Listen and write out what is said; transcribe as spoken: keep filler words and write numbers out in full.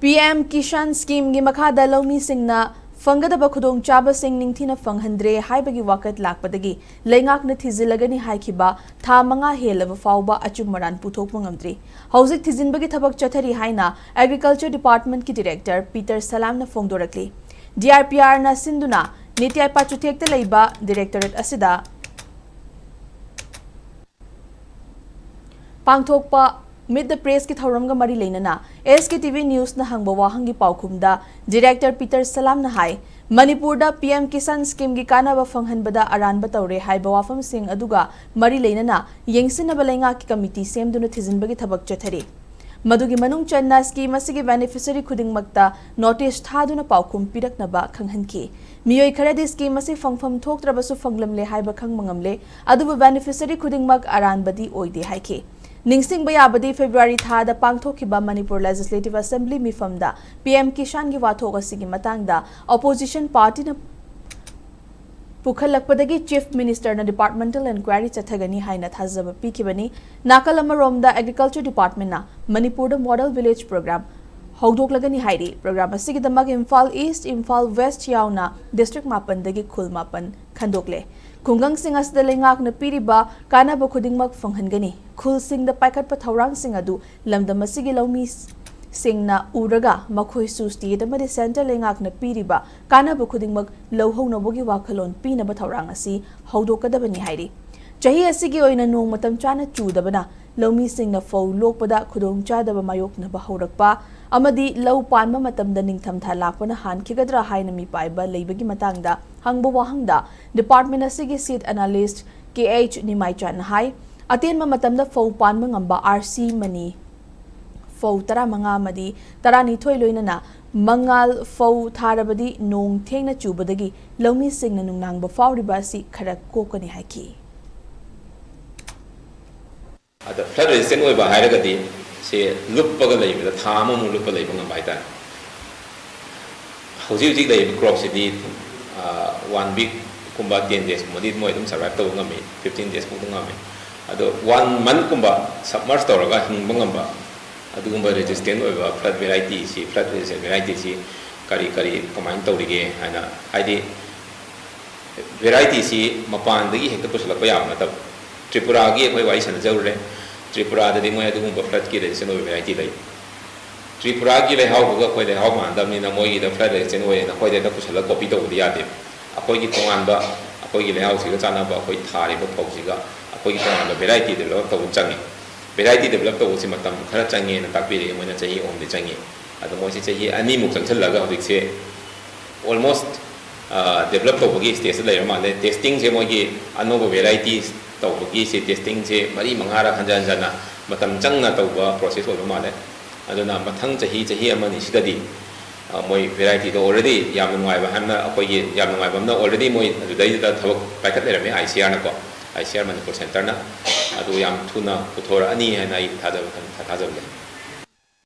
P M Kisan ꯁ꯭ꯀꯤꯝꯒꯤ ꯃꯈꯥꯗ ꯂꯧꯃꯤꯁꯤꯡꯅ ꯐꯪꯒꯗꯕ ꯈꯨꯗꯣꯡꯆꯥꯕꯁꯤꯡ ꯅꯤꯡꯊꯤꯅ ꯐꯪꯍꯟꯗ꯭ꯔꯦ ꯍꯥꯏꯕꯒꯤ ꯋꯥꯀꯠ ꯂꯥꯛꯄꯗꯒꯤ ꯂꯩꯉꯥꯛꯅ ꯊꯤꯖꯤꯜꯂꯒꯅꯤ ꯍꯥꯏꯈꯤꯕ ꯊꯥ ꯃꯉꯥ ꯍꯦꯜꯂꯕ ꯐꯥꯎꯕ ꯑꯆꯨꯝ ꯑꯔꯥꯟ ꯄꯨꯊꯣꯛꯄ ꯉꯝꯗ꯭ꯔꯤ꯫ ꯍꯧꯖꯤꯛ ꯊꯤꯖꯤꯟꯕꯒꯤ ꯊꯕꯛ ꯆꯠꯊꯔꯤ ꯍꯥꯏꯅ Agriculture Department ꯀꯤ Director ꯄꯤꯇꯔ ꯁꯂꯥꯝꯅ ꯐꯣꯡꯗꯣꯔꯛꯂꯤ꯫ D R P R ꯅ ꯁꯤꯟꯗꯨꯅ ꯅꯤꯇꯤ ꯑꯥꯌꯣꯒ ꯆꯨꯊꯦꯛꯇ ꯂꯩꯕ directorate ꯑꯁꯤꯗ ꯄꯥꯡꯊꯣꯛꯄ Meet the Press ꯀꯤ ꯊꯧꯔꯝꯒ ꯃꯔꯤ ꯂꯩꯅꯅ S K T V News ꯅ ꯍꯪꯕ ꯋꯥꯍꯪꯒꯤ ꯄꯥꯎꯈꯨꯝꯗ Director ꯄꯤꯇꯔ ꯁꯂꯥꯝꯅ ꯍꯥꯏ, ꯃꯅꯤꯄꯨꯔꯗ P M ꯀꯤꯁꯥꯟ ꯁ꯭ꯀꯤꯝꯒꯤ ꯀꯥꯟꯅꯕ ꯐꯪꯍꯟꯕꯗ ꯑꯔꯥꯟꯕ ꯇꯧꯔꯦ ꯍꯥꯏꯕ ꯋꯥꯐꯝꯁꯤꯡ ꯑꯗꯨꯒ ꯃꯔꯤ ꯂꯩꯅꯅ ꯌꯦꯡꯁꯤꯟꯅꯕ ꯂꯩꯉꯥꯛꯀꯤ ꯀꯃꯤꯇꯤ ꯁꯦꯝꯗꯨꯅ ꯊꯤꯖꯤꯟꯕꯒꯤ ꯊꯕꯛ ꯆꯠꯊꯔꯤ꯫ ꯃꯗꯨꯒꯤ ꯃꯅꯨꯡ ꯆꯟꯅ ꯁ꯭ꯀꯤꯝ ꯑꯁꯤꯒꯤ beneficiary ꯈꯨꯗꯤꯡꯃꯛꯇ notice ꯊꯥꯗꯨꯅ ꯄꯥꯎꯈꯨꯝ ꯄꯤꯔꯛꯅꯕ ꯈꯪꯍꯟꯈꯤ꯫ ꯃꯤꯑꯣꯏ ꯈꯔꯗꯤ ꯁ꯭ꯀꯤꯝ ꯑꯁꯤ ꯐꯪꯐꯝ ꯊꯣꯛꯇ꯭ꯔꯕꯁꯨ ꯐꯪꯂꯝꯂꯦ ꯍꯥꯏꯕ ꯈꯪꯕ ꯉꯝꯂꯦ, ꯑꯗꯨꯕꯨ beneficiary ꯈꯨꯗꯤꯡꯃꯛ ꯑꯔꯥꯟꯕꯗꯤ ꯑꯣꯏꯗꯦ ꯍꯥꯏꯈꯤ꯫ ꯅꯤꯡꯁꯤꯡꯕ ꯌꯥꯕꯗꯤ, February ꯊꯥꯗ ꯄꯥꯡꯊꯣꯛꯈꯤꯕ Manipur Legislative Assembly ꯃꯤꯐꯝꯗ P M ꯀꯤꯁꯥꯟꯒꯤ ꯋꯥꯊꯣꯛ ꯑꯁꯤꯒꯤ ꯃꯇꯥꯡꯗ opposition party ꯅ ꯄꯨꯈꯠꯂꯛꯄꯗꯒꯤ Chief Minister ꯅ departmental enquiry ꯆꯠꯊꯒꯅꯤ ꯍꯥꯏꯅ ꯊꯥꯖꯕ ꯄꯤꯈꯤꯕꯅꯤ꯫ ꯅꯥꯀꯜ ꯑꯃꯔꯣꯝꯗ, Agriculture Department ꯅ ꯃꯅꯤꯄꯨꯔꯗ Model Village Program ꯍꯧꯗꯣꯛꯂꯒꯅꯤ ꯍꯥꯏꯔꯤ꯫ Program ꯑꯁꯤꯒꯤꯗꯃꯛ ꯏꯝꯐꯥꯜ East, ꯏꯝꯐꯥꯜ West ꯌꯥꯎꯅ district ꯃꯥꯄꯟꯗꯒꯤ ꯈꯨꯜ ꯃꯥꯄꯟ ꯈꯟꯗꯣꯛꯂꯦ꯫ ꯈꯨꯡꯒꯪꯁꯤꯡ ꯑꯁꯤꯗ ꯂꯩꯉꯥꯛꯅ ꯄꯤꯔꯤꯕ ꯀꯥꯟꯅꯕ ꯈꯨꯗꯤꯡꯃꯛ ꯐꯪꯍꯟꯒꯅꯤ꯫ ꯈꯨꯜꯁꯤꯡꯗ ꯄꯥꯏꯈꯠꯄ ꯊꯧꯔꯥꯡꯁꯤꯡ ꯑꯗꯨ ꯂꯝꯗꯝ ꯑꯁꯤꯒꯤ ꯂꯧꯃꯤꯁꯤꯡꯅ ꯎꯔꯒ ꯃꯈꯣꯏꯁꯨ state ꯑꯃꯗꯤ centre ꯂꯩꯉꯥꯛꯅ ꯄꯤꯔꯤꯕ ꯀꯥꯟꯅꯕ ꯈꯨꯗꯤꯡꯃꯛ ꯂꯧꯍꯧꯅꯕꯒꯤ ꯋꯥꯈꯜꯂꯣꯟ ꯄꯤꯅꯕ ꯊꯧꯔꯥꯡ ꯑꯁꯤ ꯍꯧꯗꯣꯛꯀꯗꯕꯅꯤ ꯍꯥꯏꯔꯤ꯫ ꯆꯍꯤ ꯑꯁꯤꯒꯤ ꯑꯣꯏꯅ ꯅꯣꯡ ꯃꯇꯝ ꯆꯥꯅ ꯆꯨꯗꯕꯅ ꯂꯧꯃꯤꯁꯤꯡꯅ ꯐꯧ ꯂꯣꯛꯄꯗ ꯈꯨꯗꯣꯡꯆꯥꯗꯕ ꯃꯥꯌꯣꯛꯅꯕ ꯍꯧꯔꯛꯄ ꯑꯃꯗꯤ ꯂꯧ ꯄꯥꯟꯕ ꯃꯇꯝꯗ ꯅꯤꯡꯊꯝꯊꯥ ꯂꯥꯛꯄꯅ ꯍꯥꯟꯈꯤꯒꯗ꯭ꯔꯥ ꯍꯥꯏꯅ ꯃꯤꯄꯥꯏꯕ ꯂꯩꯕꯒꯤ ꯃꯇꯥꯡꯗ ꯍꯪꯕ ꯋꯥꯍꯪꯗ department ꯑꯁꯤꯒꯤ seed analyst K H ꯅꯤꯃꯥꯏꯆꯥꯟꯅ ꯍꯥꯏ, ꯑꯇꯦꯟꯕ ꯃꯇꯝꯗ ꯐꯧ ꯄꯥꯟꯕ ꯉꯝꯕ R C ꯃꯅꯤ ꯐꯧ ꯇꯔꯥꯃꯉꯥ ꯑꯃꯗꯤ ꯇꯔꯥꯅꯤꯊꯣꯏ ꯂꯣꯏꯅꯅ ꯃꯉꯥꯜ ꯐꯧ ꯊꯥꯔꯕꯗꯤ ꯅꯣꯡ ꯊꯦꯡꯅ ꯆꯨꯕꯗꯒꯤ ꯂꯧꯃꯤꯁꯤꯡꯅ ꯅꯨꯡꯅꯥꯡꯕ ꯐꯥꯎꯔꯤꯕ ꯑꯁꯤ ꯈꯔ ꯀꯣꯛꯀꯅꯤ ꯍꯥꯏꯈꯤ꯫ ꯑꯗ flood resistant ꯑꯣꯏꯕ ꯍꯥꯏꯔꯒꯗꯤ ꯁꯦ ꯂꯨꯞꯄꯒ ꯂꯩꯕꯗ ꯊꯥ ꯑꯃꯃꯨꯛ ꯂꯨꯞꯄ ꯂꯩꯕ ꯉꯝꯕ ꯍꯥꯏꯇꯥꯔꯦ꯫ ꯍꯧꯖꯤꯛ ꯍꯧꯖꯤꯛ ꯂꯩꯔꯤꯕ cropꯁꯤꯗꯤ one week ꯀꯨꯝꯕ ten days ꯀꯨꯝꯕꯗꯤ ꯃꯣꯏ ꯑꯗꯨꯝ survive ꯇꯧꯕ ꯉꯝꯃꯤ, fifteen days ꯐꯥꯎꯗ ꯉꯝꯃꯤ꯫ ꯑꯗꯣ one month ꯀꯨꯝꯕ submerge ꯇꯧꯔꯒ ꯍꯤꯡꯕ ꯉꯝꯕ ꯑꯗꯨꯒꯨꯝꯕ ꯔꯦꯖꯤꯁꯇꯦꯟ ꯑꯣꯏꯕ ꯐ꯭ꯂꯠ ꯚꯦꯔꯥꯏꯇꯤꯁꯤ, ꯐ꯭ꯂꯠ ꯔꯦꯖꯤꯁꯇꯦꯟ ꯚꯦꯔꯥꯏꯇꯤꯁꯤ ꯀꯔꯤ ꯀꯔꯤ ꯀꯃꯥꯏꯅ ꯇꯧꯔꯤꯒꯦ ꯍꯥꯏꯅ, ꯍꯥꯏꯗꯤ ꯚꯦꯔꯥꯏꯇꯤꯁꯤ ꯃꯄꯥꯟꯗꯒꯤ ꯍꯦꯛꯇ ꯄꯨꯁꯤꯜꯂꯛꯄ ꯌꯥꯕ ꯅꯠꯇꯕ꯫ ꯇ꯭ꯔꯤꯄꯨꯔꯥꯒꯤ ꯑꯩꯈꯣꯏ ꯋꯥꯔꯤ ꯁꯥꯟꯅꯖꯔꯨꯔꯦ꯫ ꯇ꯭ꯔꯤꯄꯨꯔꯥꯗꯗꯤ ꯃꯣꯏ ꯑꯗꯨꯒꯨꯝꯕ ꯐ꯭ꯂꯠꯀꯤ ꯔꯦꯖꯤꯁꯇꯦꯟ ꯑꯣꯏꯕ ꯚꯦꯔꯥꯏꯇꯤ ꯂꯩ꯫ ꯇ꯭ꯔꯤꯄꯨꯔꯥꯒꯤ ꯂꯩꯍꯥꯎꯗꯨꯒ ꯑꯩꯈꯣꯏ ꯂꯩꯍꯥꯎ ꯃꯥꯟꯅꯗꯕꯅꯤꯅ ꯃꯣꯏꯒꯤꯗ ꯐ꯭ꯂꯠ ꯔꯦꯖꯤꯁꯇꯦꯟ ꯑꯣꯏꯌꯦꯅ ꯑꯩꯈꯣꯏꯗ ꯍꯦꯛꯇ ꯄꯨꯁꯤꯜꯂꯒ ꯀꯣꯄꯤ ꯇꯧꯕꯗꯤ ꯌꯥꯗꯦ꯫ ꯑꯩꯈꯣꯏꯒꯤ ꯇꯣꯉꯥꯟꯕ, ꯑꯩꯈꯣꯏꯒꯤ ꯂꯩꯍꯥꯎꯁꯤꯒ ꯆꯥꯟꯅꯕ ꯑꯩꯈꯣꯏ ꯊꯥꯔꯤꯕ ꯐꯧꯁꯤꯒ ꯑꯩꯈꯣꯏꯒꯤ ꯇꯣꯉꯥꯟꯕ ꯚꯦꯔꯥꯏꯇꯤ ꯗꯤꯕꯦꯂꯞ ꯇꯧꯕ ꯆꯪꯉꯤ꯫ ꯚꯦꯔꯥꯏꯇꯤ ꯗꯤꯕꯦꯂꯞ ꯇꯧꯕꯁꯤ ꯃꯇꯝ ꯈꯔ ꯆꯪꯉꯦꯅ ꯇꯥꯛꯄꯤꯔꯛꯑꯦ, ꯃꯣꯏꯅ ꯆꯍꯤ ꯑꯍꯨꯝꯗꯤ ꯆꯪꯉꯤ꯫ ꯑꯗꯣ ꯃꯣꯏꯁꯤ ꯆꯍꯤ ꯑꯅꯤꯃꯨꯛ ꯆꯪꯁꯤꯜꯂꯒ ꯍꯧꯖꯤꯛꯁꯦ ꯑꯣꯜꯃꯣꯁ ꯗꯦꯕꯂꯞ ꯇꯧꯕꯒꯤ ꯁ꯭ꯇꯦꯖꯇ ꯂꯩꯔ ꯃꯥꯜꯂꯦ꯫ ꯇꯦꯁꯇꯤꯡꯁꯦ ꯃꯣꯏꯒꯤ ꯑꯅꯧꯕ ꯚꯦꯔꯥꯏꯇꯤ ꯇꯧꯕꯒꯤꯁꯦ, ꯇꯦꯁꯇꯤꯡꯁꯦ ꯃꯔꯤ ꯃꯉꯥꯔꯛ ꯍꯟꯖꯟ ꯍꯟꯖꯟꯅ ꯃꯇꯝ ꯆꯪꯅ ꯇꯧꯕ ꯄ꯭ꯔꯣꯁꯦꯁ ꯑꯣꯏꯕ ꯃꯥꯜꯂꯦ꯫ ꯑꯗꯨꯅ ꯃꯊꯪ ꯆꯍꯤ, ꯆꯍꯤ ꯑꯃꯅꯤ ꯁꯤꯗꯗꯤ, ꯑ, ꯃꯣꯏ ꯚꯦꯔꯥꯏꯇꯤꯗꯣ ꯑꯣꯜꯔꯦꯗꯤ ꯌꯥꯝ ꯅꯨꯡꯉꯥꯏꯕ ꯍꯥꯏꯅ, ꯑꯩꯈꯣꯏꯒꯤ ꯌꯥꯝ ꯅꯨꯡꯉꯥꯏꯕ ꯑꯃꯅ ꯑꯣꯜꯔꯦꯗꯤ ꯃꯣꯏ ꯑꯗꯨꯗꯩꯗꯨꯗ ꯊꯕꯛ ꯄꯥꯏꯈꯠ ꯂꯩꯔꯝꯃꯦ, I C ꯑꯥꯔꯅꯀꯣ, I C R Manipur ꯁꯦꯟꯇꯔꯅ꯫ ꯑꯗꯨ ꯌꯥꯝ ꯊꯨꯅ ꯄꯨꯊꯣꯔꯛꯑꯅꯤ ꯍꯥꯏꯅ ꯑꯩ ꯊꯥꯖꯕ, ꯊꯥꯖꯕ ꯂꯩ꯫